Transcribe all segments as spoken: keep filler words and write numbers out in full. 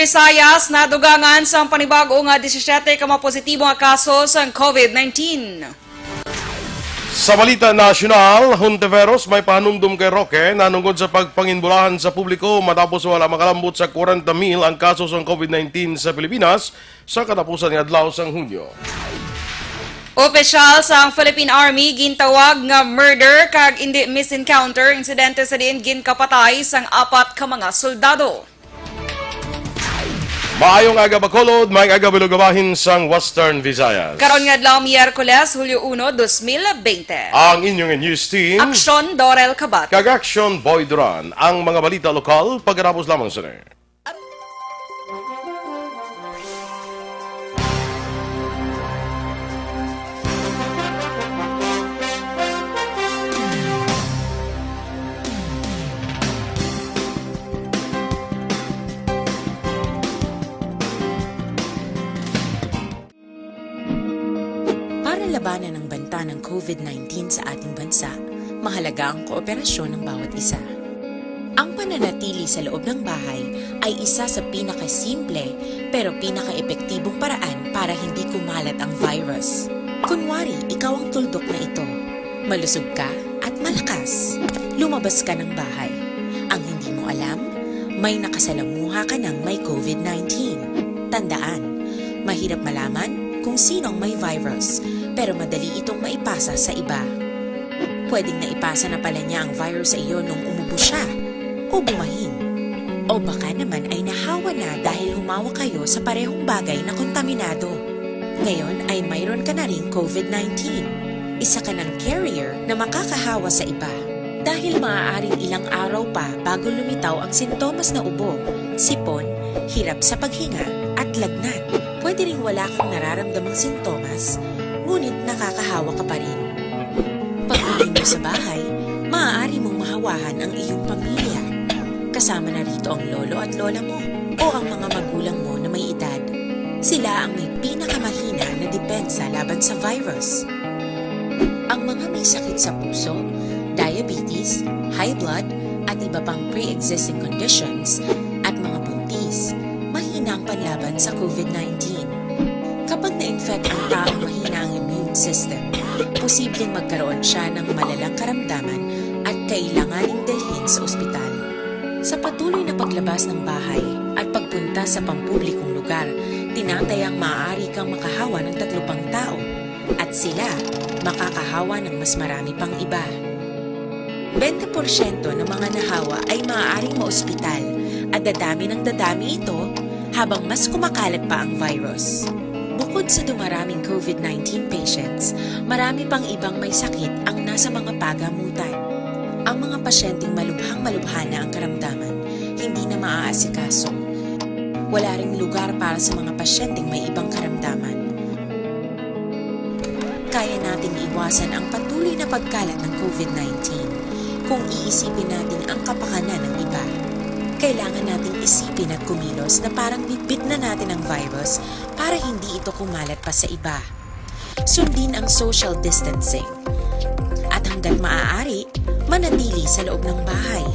Visayas, nadugangan sang panibago nga disisiete ka mga positibo nga kaso sang COVID nineteen. Sa balita nasyonal, Hontiveros, may pahanumdom kay Roque nanungod sa pagpanginbulahan sa publiko matapos wala makalambot sa kwarenta mil ang kaso sang COVID nineteen sa Pilipinas sa katapusan nga adlaw sang Hunyo. Opisyal sang Philippine Army gintawag nga murder kag indi misencounter insidente sa diin ginkapatay sang apat ka mga soldado. Maayong aga, Bacolod, maayong aga, Bilog, bahin sang Western Visayas. Karon nga adlaw, Miyerkules, Hulyo uno, dos mil bente. Ang inyong news team, Aksyon, Dorel Kabat. Kag Aksyon, Boy Duran. Ang mga balita lokal, pagkatapos lamang sini. Para labanan ang banta ng COVID nineteen sa ating bansa, mahalaga ang kooperasyon ng bawat isa. Ang pananatili sa loob ng bahay ay isa sa pinakasimple pero pinakaepektibong paraan para hindi kumalat ang virus. Kunwari, ikaw ang tuldok na ito. Malusog ka at malakas. Lumabas ka ng bahay. Ang hindi mo alam, may nakasalamuha ka ng may COVID nineteen. Tandaan, mahirap malaman kung sino ang may virus, pero madali itong maipasa sa iba. Pwedeng naipasa na pala niya ang virus sa iyo nung umubo siya o bumahin. O baka naman ay nahawa na dahil humawak kayo sa parehong bagay na kontaminado. Ngayon ay mayroon ka na ring COVID nineteen. Isa ka ng carrier na makakahawa sa iba. Dahil maaaring ilang araw pa bago lumitaw ang sintomas na ubo, sipon, hirap sa paghinga, at lagnat. Pwede ring wala kang nararamdamang sintomas, ngunit nakakahawa ka pa rin. Pag-uwi mo sa bahay, maaari mong mahawahan ang iyong pamilya. Kasama na rito ang lolo at lola mo o ang mga magulang mo na may edad. Sila ang may pinakamahina na depensa laban sa virus. Ang mga may sakit sa puso, diabetes, high blood, at iba pang pre-existing conditions, at mga buntis, mahina ang panlaban sa COVID nineteen. Kapag na-infect ang taong mahina ang immune system, posibleng magkaroon siya ng malalang karamdaman at kailanganing dalhin sa ospital. Sa patuloy na paglabas ng bahay at pagpunta sa pampublikong lugar, tinatayang maaari kang makahawa ng tatlo pang tao at sila makakahawa ng mas marami pang iba. Bente porsyento ng mga nahawa ay maaaring maospital at dadami ng dadami ito habang mas kumakalat pa ang virus. Bukod sa dumaraming COVID nineteen patients, marami pang ibang may sakit ang nasa mga pagamutan. Ang mga pasyenteng malubhang-malubha na ang karamdaman, hindi na maaasikaso. Wala ring lugar para sa mga pasyenteng may ibang karamdaman. Kaya nating iwasan ang patuloy na pagkalat ng COVID nineteen kung iisipin natin ang kapakanan ng iba. Kailangan nating isipin at kumilos na parang bitbit na natin ang virus para hindi ito kumalat pa sa iba. Sundin ang social distancing. At hanggat maaari, manatili sa loob ng bahay.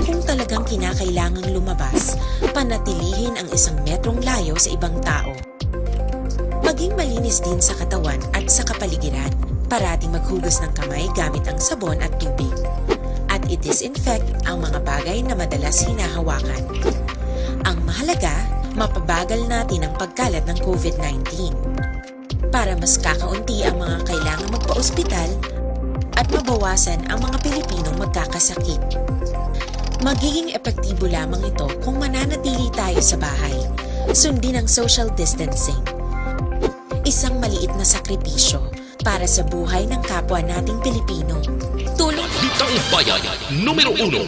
Kung talagang kinakailangang lumabas, panatilihin ang isang metrong layo sa ibang tao. Maging malinis din sa katawan at sa kapaligiran. Parating maghugas ng kamay gamit ang sabon at tubig. At i-disinfect ang mga bagay na madalas hinahawakan. Ang mahalaga, mapabagal natin ang pagkalat ng COVID nineteen. Para mas kakaunti ang mga kailangang magpa-ospital at mabawasan ang mga Pilipinong magkakasakit. Magiging epektibo lamang ito kung mananatili tayo sa bahay. Sundin ang social distancing. Isang maliit na sakripisyo para sa buhay ng kapwa nating Pilipino. Tulong. Balitang Bayan, numero uno.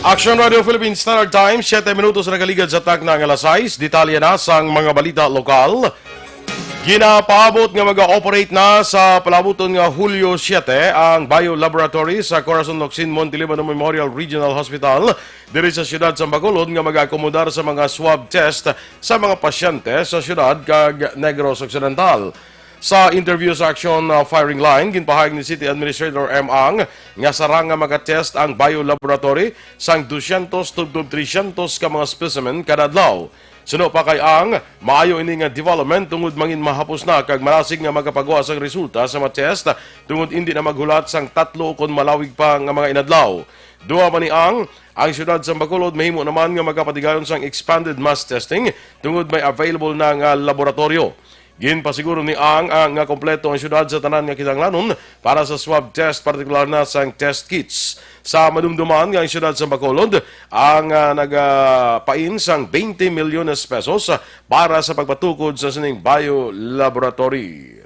Action Radio Philippine Standard Time, siyete minutos na kaligad sa takna nga alas sais. Detalye na sang mga balita lokal. Ginapaabot nga mag-ooperate na sa palabuton nga Hulyo siyete ang Bio Laboratory sa Corazon Locsin Montelibano Memorial Regional Hospital diri sa siyudad sa Bacolod nga mag-akomodar sa mga swab test sa mga pasyente sa siyudad kag Negros Occidental. Sa interview sa Action, uh, Firing Line, ginpahayag ni City Administrator M. Ang nga sarang nga maga-test ang biolaboratory sang dusyentos tubtob tresyentos ka mga specimen kada adlaw. Suno pa kay Ang, maayo ini nga development tungod mangin mahapos na kag marasig nga magapagwa sang resulta sa mga test tungod indi na maghulat sang tatlo ukon malawig pa nga mga inadlaw. Duha man ni Ang, ang siyudad sa Bacolod mahimo naman nga magapatigayon sang expanded mass testing tungod may available na nga laboratoryo. Ginpasiguro ni Ang, Ang nga kompleto ang siyudad sa tanan nga kinahanglanon para sa swab test, partikular na sang test kits. Sa madumduman nga ang siyudad sa Bacolod ang, ah, nagapain sang twenty milyones pesos para sa pagpatukod sa sining biolaboratory.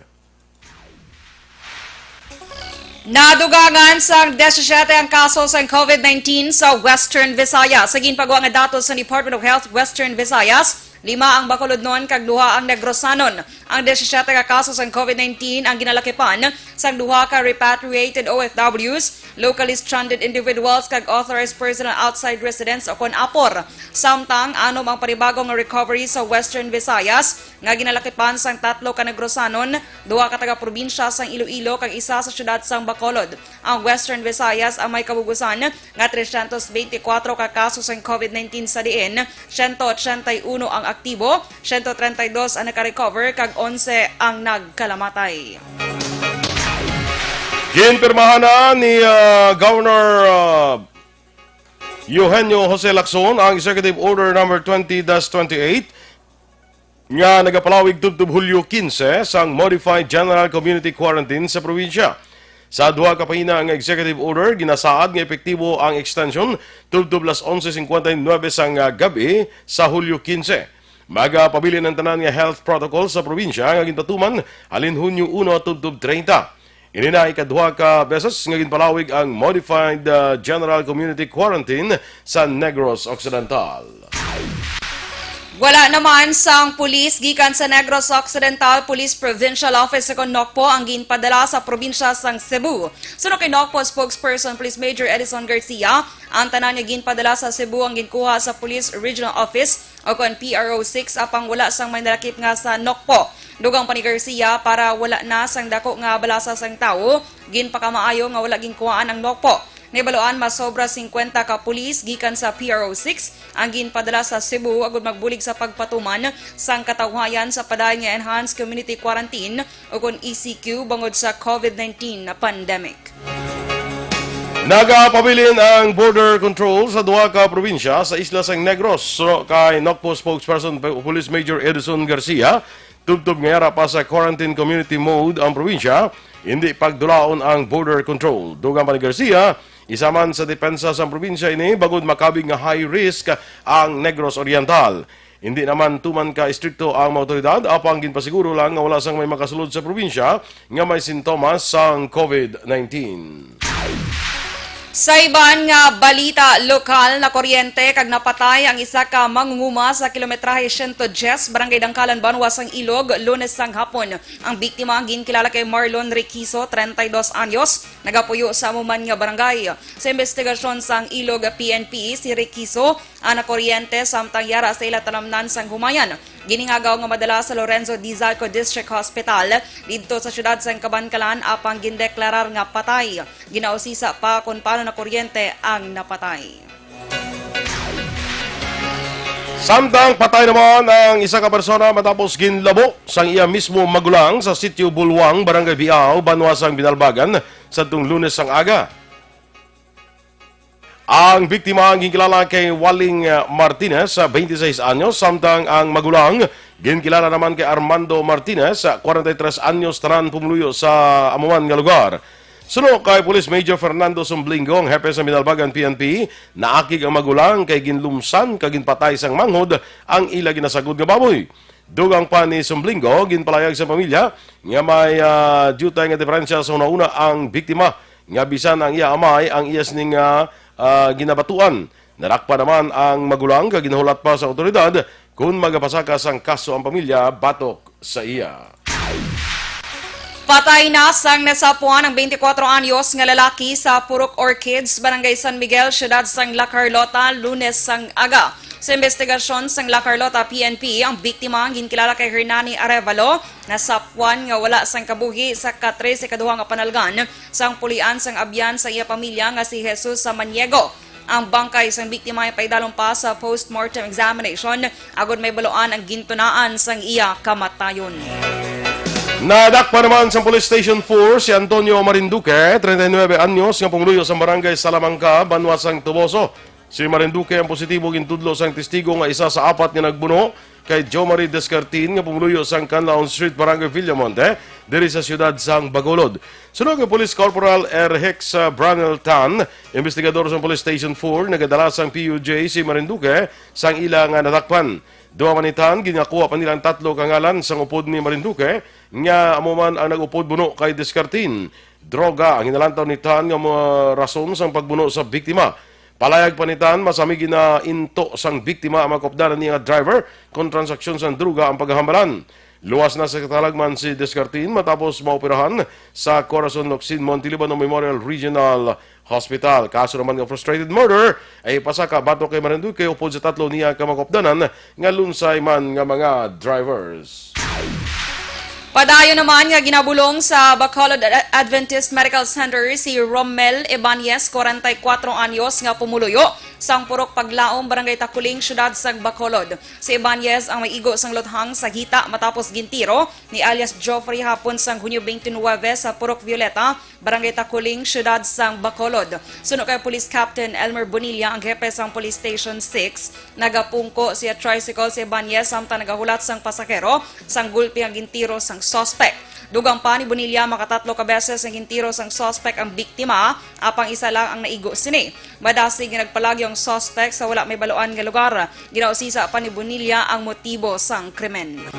Nadugangan sang diyesisiete ang kaso sang COVID nineteen sa Western Visayas. Sa ginpagwa nga datos sa Department of Health Western Visayas, lima ang Bacolodnon kag duha ang Negrosanon. Ang diyesisiete ka kaso sang COVID nineteen ang ginalakipan sang duha ka repatriated O F Ws, locally stranded individuals, kag authorized personnel outside residence o kon apor. Samtang anom ang panibago nga recovery sa Western Visayas, nga ginalakipan sang tatlo ka Negrosanon, duha ka taga-probinsya sang Iloilo kag isa sa siyudad sang Bacolod. Ang Western Visayas ang may kabugusan nga tresyentos beintikwatro ka kaso sang COVID nineteen, sa diin siyento otsenta y uno ang aktibo, siyento treinta y dos ang nakarecover, kag onse ang nagkalamatay. Ginpirmahan na ni, ah, Governor, ah, Eugenio Jose Lacson ang Executive Order Number twenty dash twenty-eight nga nagapalawig tubtob Hulyo quince sang Modified General Community Quarantine sa probinsya. Sa duha ka pahina nga executive order, ginasaad nga epektibo ang extension tubtob las onse cincuenta y nueve sang, ah, gab-i sa Hulyo quince. Magapabilin ang tanan nga health protocol sa probinsya nga ginpatuman halin Hunyo uno tubtob treinta. Ini na ikaduha ka beses nga ginpalawig ang Modified, ah, General Community Quarantine sa Negros Occidental. Wala naman sang pulis gikan sa Negros Occidental Police Provincial Office o kon NOCPO ang ginpadala sa probinsya sang Cebu. Suno kay NOCPO spokesperson Police Major Edison Garcia, ang tanan nga ginpadala sa Cebu ang ginkuha sa Police Regional Office o kon P R O six, apang wala sang may nalakip nga sa NOCPO. Dugang pa ni Garcia, para wala na sang dako nga balasa sang tawo, ginpakamaayo nga wala ginkuhaan ang NOCPO. Nahibaluan, mas sobra singkwenta ka pulis gikan sa P R O six ang ginpadala sa Cebu agud magbulig sa pagpatuman sang katawhayan sa padayon nga Enhanced Community Quarantine o kon E C Q bangod sa COVID nineteen na pandemic. Nagapabilin ang border control sa duha ka probinsya sa isla sang Negros. Suno kay NOCPO spokesperson P-, Police Major Edison Garcia, tubtob nga yara pa sa quarantine community mode ang probinsya, hindi pagdulaon ang border control. Dugang pa ni Garcia, isa man sa depensa sang probinsya ini bangod makabig nga high risk ang Negros Oriental. Hindi naman tuman ka estrikto ang mga awtoridad, apang ginpasiguro lang nga wala sang may makasulod sa probinsya nga may sintomas sang COVID nineteen. Sa iban nga balita, lokal nakuryente kag napatay ang isa ka mangunguma sa kilometrahe siyento diyes, Barangay Dangkalan, banwa sang Ilog, Lunes sang hapon. Ang biktima ginkilala kay Marlon Requiso, treinta y dos anyos, nagapuyo sa amo man nga barangay. Sa imbestigasyon sang Ilog P N P, si Requiso ang nakuryente samtang yara sa ila talamnan sang humayan. Ginhingagaw nga madala sa Lorenzo Dizalco District Hospital didto sa siyudad sang Kabankalan, apang gindeklarar nga patay. Ginausisa pa kon paano nakuryente ang napatay. Samtang patay naman ang isa ka persona matapos ginlabo sang iya mismo magulang sa Sitio Bulwang, Barangay Biao, banwa sang Binalbagan, sadtong Lunes sang aga. Ang biktima ang ginkilala kay Waling, ah, Martinez, ah, twenty-six anyos, samtang ang magulang ginkilala naman kay Armando Martinez, ah, forty-three anyos, tanan pumuluyo sa amo man nga lugar. Suno kay Police Major Fernando Sumblingo, ang hepe sa Binalbagan P N P, naakig ang magulang kay ginlumsan kag ginpatay sang manghod ang ila ginasagod nga baboy. Dugang pa ni Sumblingo, ginpalayag sa pamilya nga may, ah, diutay nga diferensya sa hunahuna ang biktima, nga bisan ang iya amay ang iya sining, ah, ah, ginabatuan. Nadakpan naman ang magulang kag ginahulat pa sa awtoridad kon magapasaka sang kaso ang pamilya batok sa iya. Patay na sang nasapuan ang twenty-four anyos nga lalaki sa Purok Orchids, Barangay San Miguel, siyudad sang La Carlota, Lunes sang aga. Sa investigasyon sang La Carlota P N P, ang biktima ang ginkilala kay Hernani Arevalo, nasapuan nga wala sang kabuhi sa katrese kaduha nga panalgan sang pulian sang abyan sa iya pamilya nga si Jesus Samaniego. Ang bangkay sang biktima ay paidalom pa sa postmortem examination agod may baluan ang gintunaan sang iya kamatayon. Nadakpan naman sa Police Station four si Antonio Marinduque, treinta y nueve anyos, nga pumuluyo sa barangay Salamanca, banwa sang Toboso. Si Marinduque ang positibo gintudlo sang testigo nga isa sa apat nga nagbuno kay Jomari Descartin nga pumuluyo sang Canlaon Street, Barangay Villamonte, diri sa siyudad sang Bacolod. Suno kay Police Corporal R. Hex, uh, Branel Tan, investigador sa Police Station four, nagadala sang P U J si Marinduque sang ila nga nadakpan. Duha man ni Tan, gingakuha pa nila ang tatlo ka ngalan sang upod ni Marinduque, nga amo man ang nag-upod buno kay Descartin. Droga ang hinalantaw ni Tan nga mga rason sang pagbuno sa biktima. Palayag pa ni Tan, masami ginainto sang biktima ang mga kaupdanan niya nga driver kon transaksyon sang droga ang paghahambalan. Luwas na sa katalagman si Descartin matapos maoperahan sa Corazon Locsin Montelibano Memorial Regional Hospital. Kaso naman nga frustrated murder ay ipasaka batok kay Marinduque upod sa tatlo niya ka mga kaupdanan nga lunsay man nga mga drivers. Padayon naman nga ginabulong sa Bacolod Ad- Adventist Medical Center si Romel Ibanez, forty-four anyos, nga pumuluyo sang Purok Paglaom, Barangay Taculing, siyudad sang Bacolod. Si Ibanez ang may igo sang luthang sa hita matapos gintiro ni alias Geoffrey hapon sang Hunyo twenty-nine sa Purok Violeta, Barangay Taculing, siyudad sang Bacolod. Suno kay Police Captain Elmer Bonilla, ang hepe sang Police Station six, nagapungko siya tricycle si Ibanez samtang nagahulat sang pasahero sang gulpi nga gintiro sang suspect. Dugang pa ni Bonilla, makatatlo ka beses nga gintiro sang suspect ang biktima, apang isa lang ang naigo sini. Madasig nga nagpalagyo ang suspect sa wala may baluan nga lugar. Ginausisa pa ni Bonilla ang motibo sang krimen.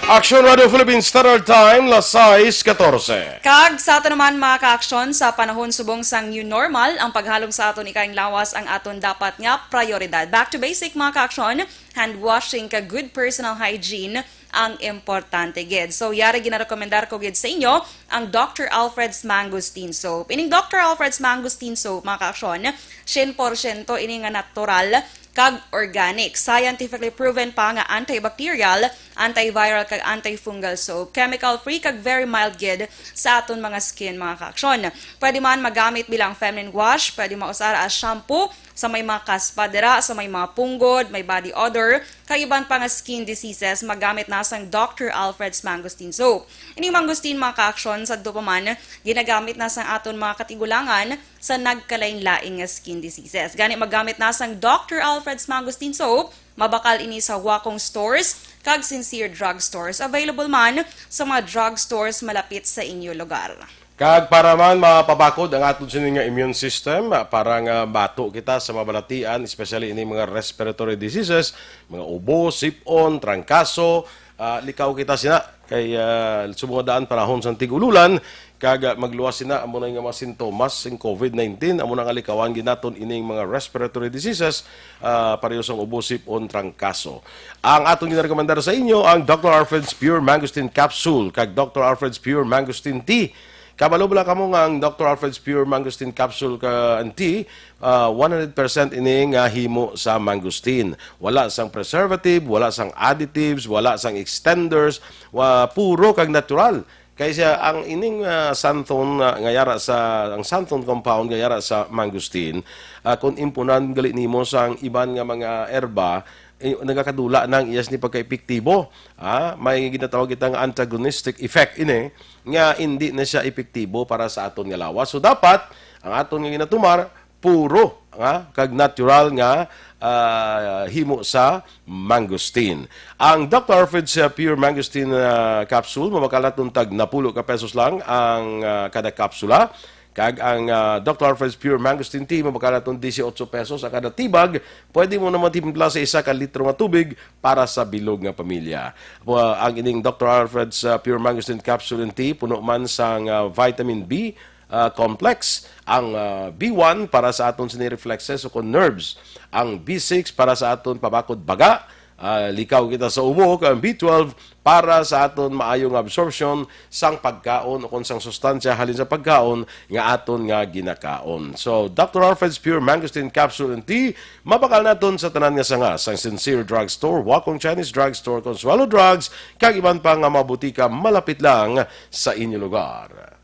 Aksyon Radio Philippines Standard Time, las sais katorse. Kag sa ato naman, mga kaaksyon, sa panahon subong sang new normal, ang paghalong sa aton ikaayong lawas ang aton dapat nga prioridad. Back to basic, mga kaaksyon, hand washing kag good personal hygiene ang importante gid. So, yari ginarekomendar ko gid sa inyo ang Doctor Alfred's Mangosteen Soap. Ining Doctor Alfred's Mangosteen Soap, mga kaaksyon, sien porsyento ini nga natural kag organic. Scientifically proven pa nga antibacterial, antiviral, kag antifungal soap. Chemical-free kag very mild gid sa aton mga skin, mga kaaksyon. Pwede man magamit bilang feminine wash, pwede mausara as shampoo, sa may mga kaspa dira, sa may mga punggod, may body odor, kag iban pa nga skin diseases, magamit na sang Doctor Alfred's Mangosteen Soap. Ining mangosteen, mga kaaksyon, sadto pa man, ginagamit na sang aton mga katigulangan sa nagkalain-lain nga skin diseases. Gani, magamit na sang Doctor Alfred's Mangosteen Soap, mabakal ini sa Wacom stores kag Sincere Drug Stores. Available man sa mga drug stores malapit sa inyo lugar. Kag para man mapabakod ang aton sini nga immune system, ah, para nga bato kita sa mabalatian, especially ini mga respiratory diseases, mga ubo, sip-on, trangkaso, ah, likaw kita sina. Kay, ah, subong nga daan panahon sang tig-ululan, kag, ah, magluwas sina, amo na nga mga sintomas sing covid nineteen, amo na nga likawan gid naton ining mga respiratory diseases, ah, pareho sang ubo, sip-on, trangkaso. Ang aton ginarekomendar sa inyo ang Doctor Alfred's Pure Mangosteen Capsule kag Doctor Alfred's Pure Mangosteen Tea. Kabalo bala kamo nga ang Doctor Alfred's Pure Mangosteen Capsule ka, and Tea, ah, one hundred percent ini nga himo sa mangosteen. Wala sang preservative, wala sang additives, wala sang extenders, wa, puro kag natural. Kay siya, ang ining, ah, xanthone, ah, nga yara sa, ang xanthone compound nga yara sa mangosteen, ah, kung impunan gali nimo sang iban nga mga erba, eh, nagakadula na ang iya sini pagkaepektibo. Ah, may ginatawag kita nga antagonistic effect ini, nga indi na siya epektibo para sa aton nga lawas. So, dapat ang aton nga ginatumar puro nga kag natural nga, ah, himo sa mangosteen. Ang Doctor Alfred's, ah, Pure Mangosteen, ah, Capsule, mabakal naton tag napulo ka pesos lang ang, ah, kada kapsula. Kag ang, ah, Doctor Alfred's Pure Mangosteen Tea, mabakal naton dieciocho pesos ang kada tibag. Pwede mo naman timpla sa isa ka litro nga tubig para sa bilog nga pamilya. Wa-, ang ining Doctor Alfred's, ah, Pure Mangosteen Capsule and Tea, puno man sang, ah, vitamin B, ah, complex. Ang, ah, B one para sa aton sini reflexes o kon nerves. Ang B six para sa aton pabakod baga. ah, likaw kita sa ubo, kag ang B twelve para sa aton maayo nga absorption sang pagkaon o kon sang sustansya halin sa pagkaon nga aton nga ginakaon. So, Doctor Alfred's Pure Mangosteen Capsule and Tea, mabakal naton sa tanan nga sanga sang Sincere Drugstore, Wakong Chinese Drugstore, Consuelo Drugs, kag iban pa nga mga butika malapit lang sa inyo lugar.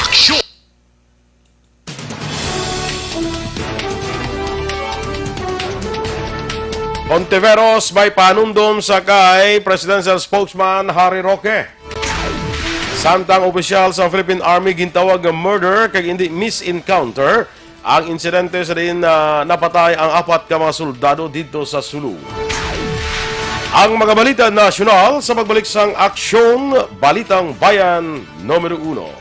Aksyon! Ontiveros may panumdom sa kay Presidential Spokesman Harry Roque. Samtang opisyal sa Philippine Army gintawag nga murder kag hindi misencounter ang insidente sa diin, ah, napatay ang apat ka mga soldado didto sa Sulu. Ang mga balita nasyonal sa pagbalik sang Aksyon, Balitang Bayan numero uno.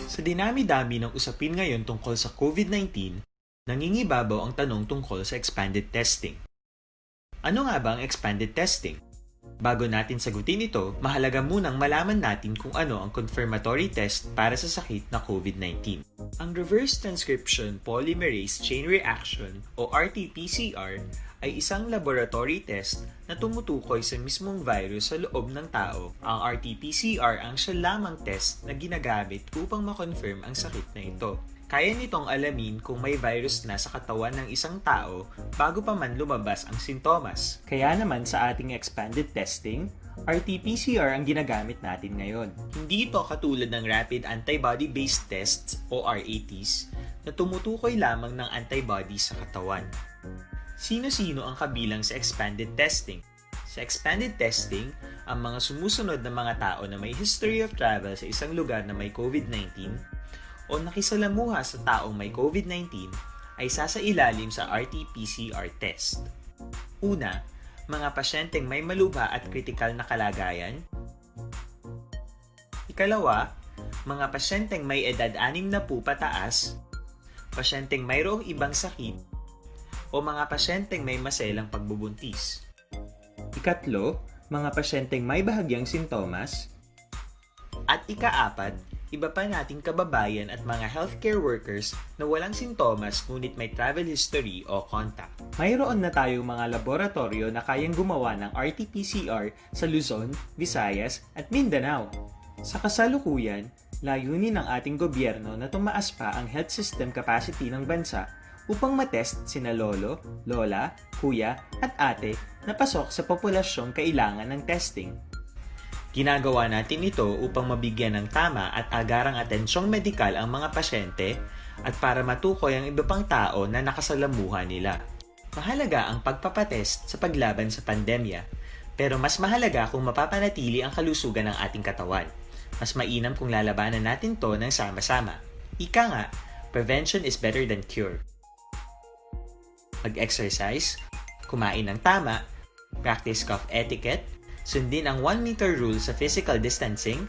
Sa dinami-dami ng usapin ngayon tungkol sa COVID nineteen, nangingibabaw ang tanong tungkol sa expanded testing. Ano nga ba ang expanded testing? Bago natin sagutin ito, mahalaga munang malaman natin kung ano ang confirmatory test para sa sakit na COVID nineteen. Ang reverse transcription polymerase chain reaction o R T P C R ay isang laboratory test na tumutukoy sa mismong virus sa loob ng tao. Ang R T P C R ang siya lamang test na ginagamit upang ma-confirm ang sakit na ito. Kaya nitong alamin kung may virus na sa katawan ng isang tao bago pa man lumabas ang sintomas. Kaya naman sa ating expanded testing, R T P C R ang ginagamit natin ngayon. Hindi ito katulad ng rapid antibody-based tests o R A Ts na tumutukoy lamang ng antibodies sa katawan. Sino-sino ang kabilang sa expanded testing? Sa expanded testing, ang mga sumusunod na mga tao na may history of travel sa isang lugar na may COVID nineteen o nakisalamuha sa taong may COVID nineteen ay sasailalim sa R T P C R test. Una, mga pasyenteng may malubha at kritikal na kalagayan. Ikalawa, mga pasyenteng may edad anim na po pataas, pasyenteng mayroong ibang sakit, o mga pasyenteng may maselang pagbubuntis. Ikatlo, mga pasyenteng may bahagyang sintomas. At ikaapat, iba pa nating kababayan at mga healthcare workers na walang sintomas ngunit may travel history o contact. Mayroon na tayong mga laboratorio na kayang gumawa ng R T P C R sa Luzon, Visayas, at Mindanao. Sa kasalukuyan, layunin ng ating gobyerno na tumaas pa ang health system capacity ng bansa upang matest sina lolo, lola, kuya, at ate na pasok sa populasyong kailangan ng testing. Ginagawa natin ito upang mabigyan ng tama at agarang atensyong medikal ang mga pasyente at para matukoy ang iba pang tao na nakasalamuha nila. Mahalaga ang pagpapatest sa paglaban sa pandemya, pero mas mahalaga kung mapapanatili ang kalusugan ng ating katawan. Mas mainam kung lalabanan natin 'to ng sama-sama. Ika nga, prevention is better than cure. Mag-exercise, kumain ng tama, practice cough etiquette, sundin ang one meter rule sa physical distancing,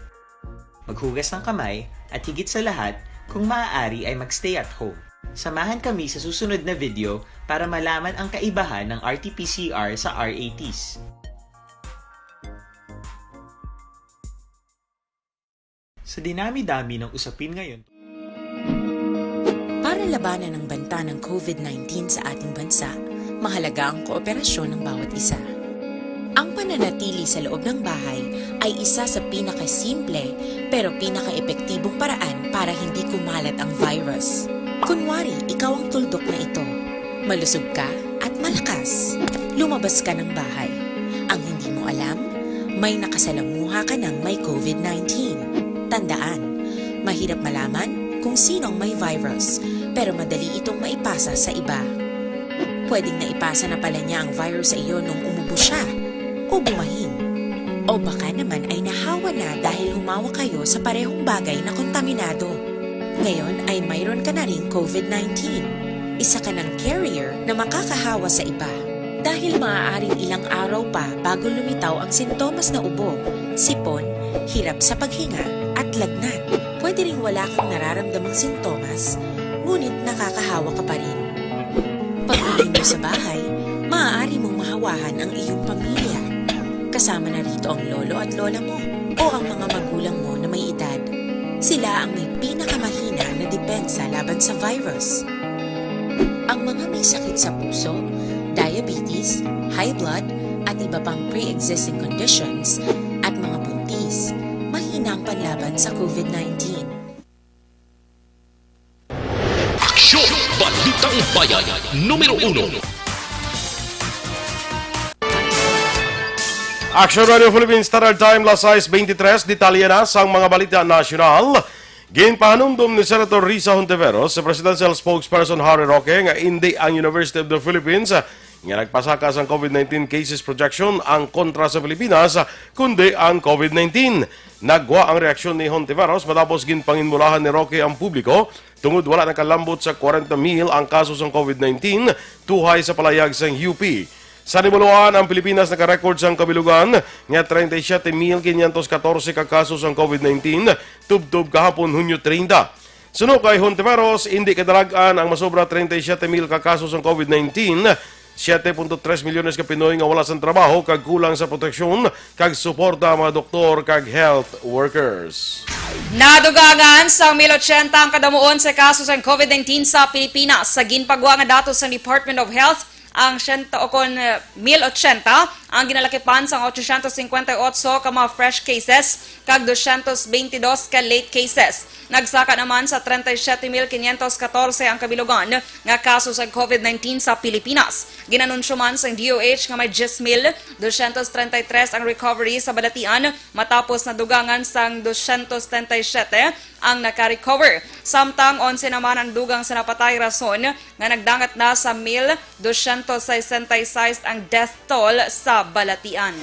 maghugas ng kamay, at higit sa lahat, kung maaari ay mag-stay at home. Samahan kami sa susunod na video para malaman ang kaibahan ng R T P C R sa R A Ts. Sa dinami-dami ng usapin ngayon, Para labanan ang banta ng COVID nineteen sa ating bansa, mahalaga ang kooperasyon ng bawat isa. Ang pananatili sa loob ng bahay ay isa sa pinakasimple pero pinakaepektibong paraan para hindi kumalat ang virus. Kunwari, ikaw ang tuldok na ito. Malusog ka at malakas. Lumabas ka ng bahay. Ang hindi mo alam, may nakasalamuha ka ng may COVID nineteen. Tandaan, mahirap malaman kung sino ang may virus, pero madali itong maipasa sa iba. Pwedeng naipasa na pala niya ang virus sa iyo nung umubo siya o bumahin. O baka naman ay nahawa na dahil humawak kayo sa parehong bagay na kontaminado. Ngayon ay mayroon ka na ring COVID nineteen. Isa ka ng carrier na makakahawa sa iba. Dahil maaaring ilang araw pa bago lumitaw ang sintomas na ubo, sipon, hirap sa paghinga, at lagnat. Pwede ring wala kang nararamdamang sintomas, ngunit nakakahawa ka pa rin. Pag-uwi mo sa bahay, maaari mong mahawahan ang iyong pamilya. Kasama na rito ang lolo at lola mo o ang mga magulang mo na may edad. Sila ang may pinakamahina na depensa laban sa virus. Ang mga may sakit sa puso, diabetes, high blood, at iba pang pre-existing conditions, at mga buntis, mahina ang panlaban sa COVID nineteen. Aksyon! Balitang Bayan, numero uno. Action Radio Philippines Standard Time, las sais beintitrés. Detalye na sang mga balita nasyonal. Ginpahanumdom ni Senator Risa Hontiveros sa Presidential Spokesperson Harry Roque nga indi ang University of the Philippines nga nagpasaka sang COVID nineteen cases projection ang kontra sa Pilipinas, kundi ang COVID nineteen. Nagwa ang reaksyon ni Hontiveros matapos ginpanginmulahan ni Roque ang publiko tungod wala nakalambot sa kwarenta mil ang kaso sang COVID nineteen tuhay sa palayag sang U P. Sa Nibaluan, ang Pilipinas naka-record sang kabilugan nga treinta y siete mil quinientos catorce ka kaso sang COVID nineteen tubtob kahapon, Hunyo treinta. Suno kay Hontiveros, indi kadalag-an ang masobra treinta y siete mil ka kaso sang COVID nineteen, siete punto tres milyones ka Pinoy nga wala sang trabaho kag kulang sa proteksyon kag suporta ang mga doktor kag health workers. Nadugangan sa mil ochenta ang kadamuon sa kaso sang COVID nineteen sa Pilipinas. Sa ginpagwa nga datos sang Department of Health, ang siyento o kon, eh, mil ochenta ang ginalakipan sang ochocientos cincuenta y ocho ka mga fresh cases kag doscientos veintidós ka late cases. Nagsaka naman sa treinta y siete mil quinientos catorce ang kabilugan nga kaso sang COVID nineteen sa Pilipinas. Ginanunsyo man sang D O H nga may diyes mil doscientos treinta y tres ang recovery sa balatian matapos nadugangan sang doscientos treinta y siete ang naka-recover. Samtang onse naman ang dugang sa napatay, rason nga nagdangat na sa mil doscientos sesenta y seis ang death toll sa balatian.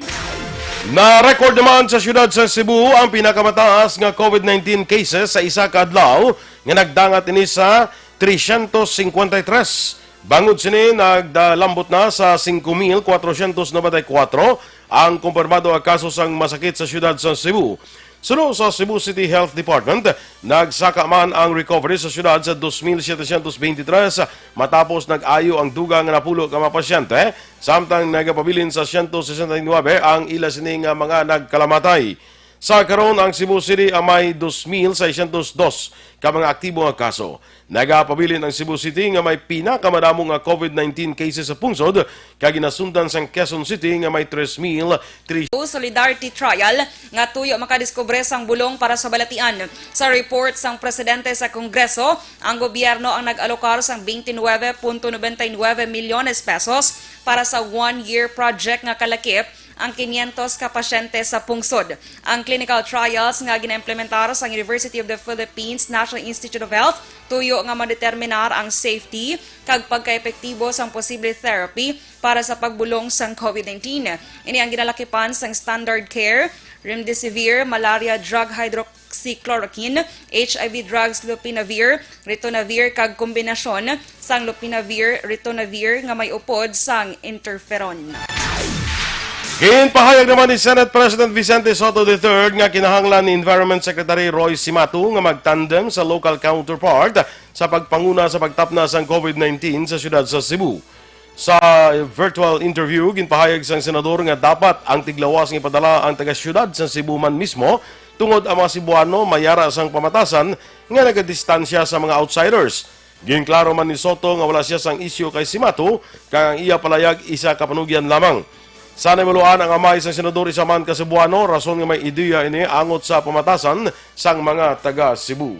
Na-record naman sa siyudad sa Cebu ang pinakamataas nga COVID nineteen cases sa isa ka adlaw, nga nagdangat ini sa trescientos cincuenta y tres. Bangod sini, nagdalambot na sa singko mil kwatrocientos noventa y kuwatro ang kumpirmado nga kaso sang masakit sa siyudad sa Cebu. Suno sa Cebu City Health Department, nagsaka man ang recovery sa siyudad sa dos mil setecientos veintitrés matapos nag-ayo ang dugang nga napulo ka mga pasyente, samtang nagapabilin sa siyento sesenta y nuebe ang ila sini nga mga nagkalamatay. Sa karon, ang Cebu City ang may dos mil seiscientos dos ka mga aktibo nga kaso. Nagapabilin ang Cebu City nga may pinakamadamo nga COVID nineteen cases sa pungsod, kag ginasundan sang Quezon City nga may tres mil three. Solidarity Trial nga tuyo makadiskubre sang bulong para sa balatian. Sa report sang presidente sa Kongreso, ang gobyerno ang nag-alokar sang twenty-nine point nine nine milyones pesos para sa one-year project nga kalakip ang quinientos ka pasyente sa pungsod. Ang clinical trials nga ginaimplementar sang University of the Philippines National Institute of Health tuyo nga madeterminar ang safety kag pagkaepektibo sang posible therapy para sa pagbulong sang COVID nineteen. Ini ang ginalakipan sang standard care, remdesivir, malaria drug hydroxychloroquine, H I V drugs lopinavir, ritonavir kag kombinasyon sang lopinavir, ritonavir nga may upod sang interferon. Ginpahayag naman ni Senate President Vicente Sotto the third nga kinahanglan ni Environment Secretary Roy Cimatu nga magtandem sa local counterpart sa pagpanguna sa pagtapna sang COVID nineteen sa siyudad sa Cebu. Sa virtual interview, ginpahayag sang senador nga dapat ang tiglawas nga ipadala ang taga-siyudad sa Cebu man mismo, tungod ang mga Cebuano may ara sang pamatasan nga nagadistansya sa mga outsiders. Ginklaro man ni Sotto nga wala sia sang isyu kay Cimatu, kag ang iya palayag isa ka panugyan lamang. Sa nahibaluan, ang amay sang senador isa man ka Cebuano, rason nga may ideya ini angot sa pamatasan sang mga taga Cebu.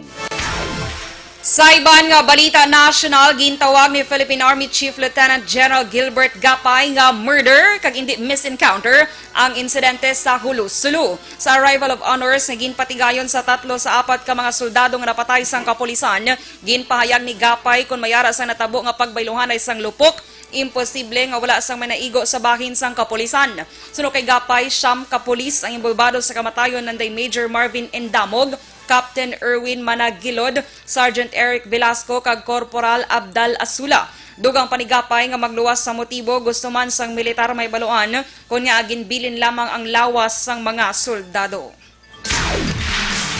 Sa iban nga balita nasyonal, gintawag ni Philippine Army Chief Lieutenant General Gilbert Gapay nga murder kag indi misencounter ang insidente sa Jolo, Sulu. Sa arrival of honors nga ginpatigayon sa tatlo sa apat ka mga soldado nga napatay sang kapulisan, ginpahayag ni Gapay kon may ara sang natabo nga pagbayluhanay sang lupok, imposible nga wala sang may naigo sa bahin sang kapulisan. Suno kay Gapay, siyam ka pulis ang inbolbado sa kamatayon nanday Major Marvin Endamog, Captain Erwin Managilod, Sergeant Eric Velasco kag Corporal Abdal Asula. Dugang pa ni Gapay nga magluwas sa motibo, gusto man sang militar mahibaluan kon ngaa ginbilin lamang ang lawas sang mga soldado.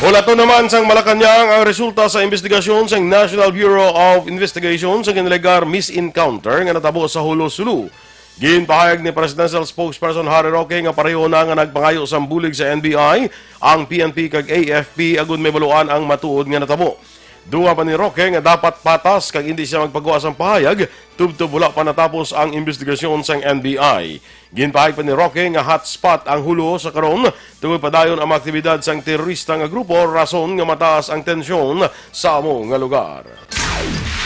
Hulaton naman sang Malacañang ang resulta sa imbestigasyon sang National Bureau of Investigation sa ginalegar misencounter nga natabo sa Jolo, Sulu. Ginpahayag ni Presidential Spokesperson Harry Roque nga pareho na nga nagpangayo sang bulig sa N B I ang P N P kag A F P agud mahibaluan ang matuod nga natabo. Dugang pa ni Roque nga dapat patas kag indi siya magpagwa sang pahayag tubtob wala pa natapos ang imbestigasyon sang N B I. Ginpahayag pa ni Roque nga hotspot ang Jolo sa karon tungod padayon ang mga aktibidad sang terorista nga grupo, rason nga mataas ang tensyon sa amo nga lugar.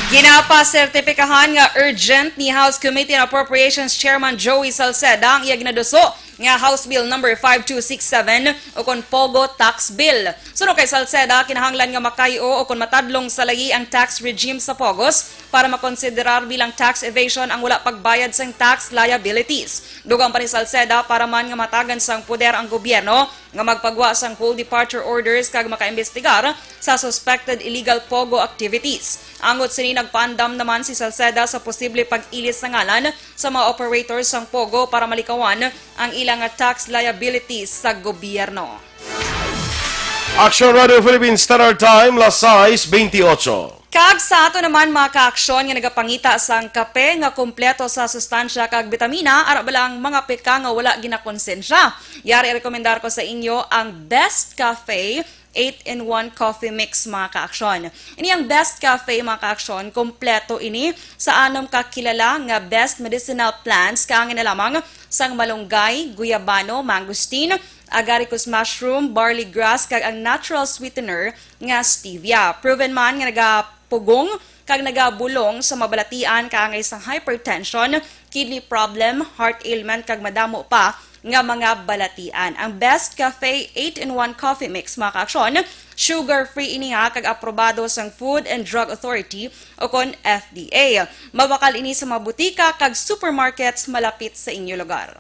Ginapasertipikahan nga urgent ni House Committee on Appropriations Chairman Joey Salceda ang iya ginaduso nga House Bill number five two six seven, o kon POGO Tax Bill. Suno kay Salceda, kinahanglan nga makay-o o kon matadlong sa layi ang tax regime sa POGOs para makonsiderar bilang tax evasion ang wala pagbayad sang tax liabilities. Dugang pa ni Salceda, para man nga matagan sang poder ang gobyerno nga magpagwa sang whole departure orders kag makaimbestigar sa suspected illegal POGO activities. Angot sini, nagpaandam naman si Salceda sa posible pag-ilis sa ngalan sa mga operators sang POGO para malikawan ang ila nga tax liabilities sa gobyerno. Action Radio Philippines Standard Time, las sais bentiocho. Kag sa ato naman, mga kaaksyon, nga nagapangita sang kape nga kompleto sa sustansya kag bitamina, ara bala ang mga peka nga wala ginakonsensya. Yari rekomendar ko sa inyo ang Best Cafe eight-in-one Coffee Mix, mga kaaksyon. Ini ang Best Cafe, mga kaaksyon, kompleto ini sa anom ka kilala nga best medicinal plants, kaangay na lamang sang malunggay, guyabano, mangosteen, agaricus mushroom, barley grass, kag ang natural sweetener nga stevia. Proven man nga nagapugong kag nagabulong sa mabalatian kaangay sang hypertension, kidney problem, heart ailment, kag madamo pa nga mga balatian. Ang Best Cafe eight-in-one Coffee Mix, mga kaaksyon, sugar-free ini ha, kag aprobado sang Food and Drug Authority o kon F D A. Mabakal ini sa mga butika kag supermarkets malapit sa inyo lugar.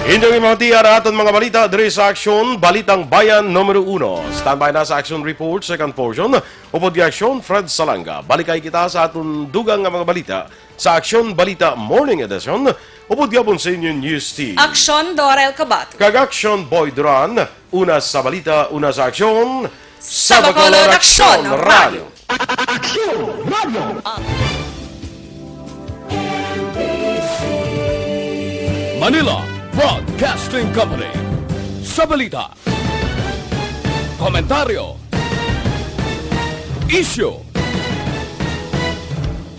Inyong imatian ang aton mga balita diri sa Aksyon, Balitang Bayan numero uno. Standby na sa Aksyon Report, second portion, upod kay Aksyon Fred Salanga. Balikay kita sa aton dugang nga mga balita sa Aksyon Balita Morning Edition, upod gihapon sa inyo news team. Aksyon Dorel Kabat. Kag Aksyon Boy Duran. Una sa balita, una sa aksyon. Sa Bacolod, Aksyon Radio. Aksyon Radio. Manila Broadcasting Company. Sa balita, komentaryo, isyu,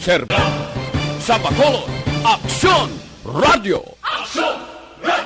serbi-, sa Bacolod, Aksyon Radio. Aksyon!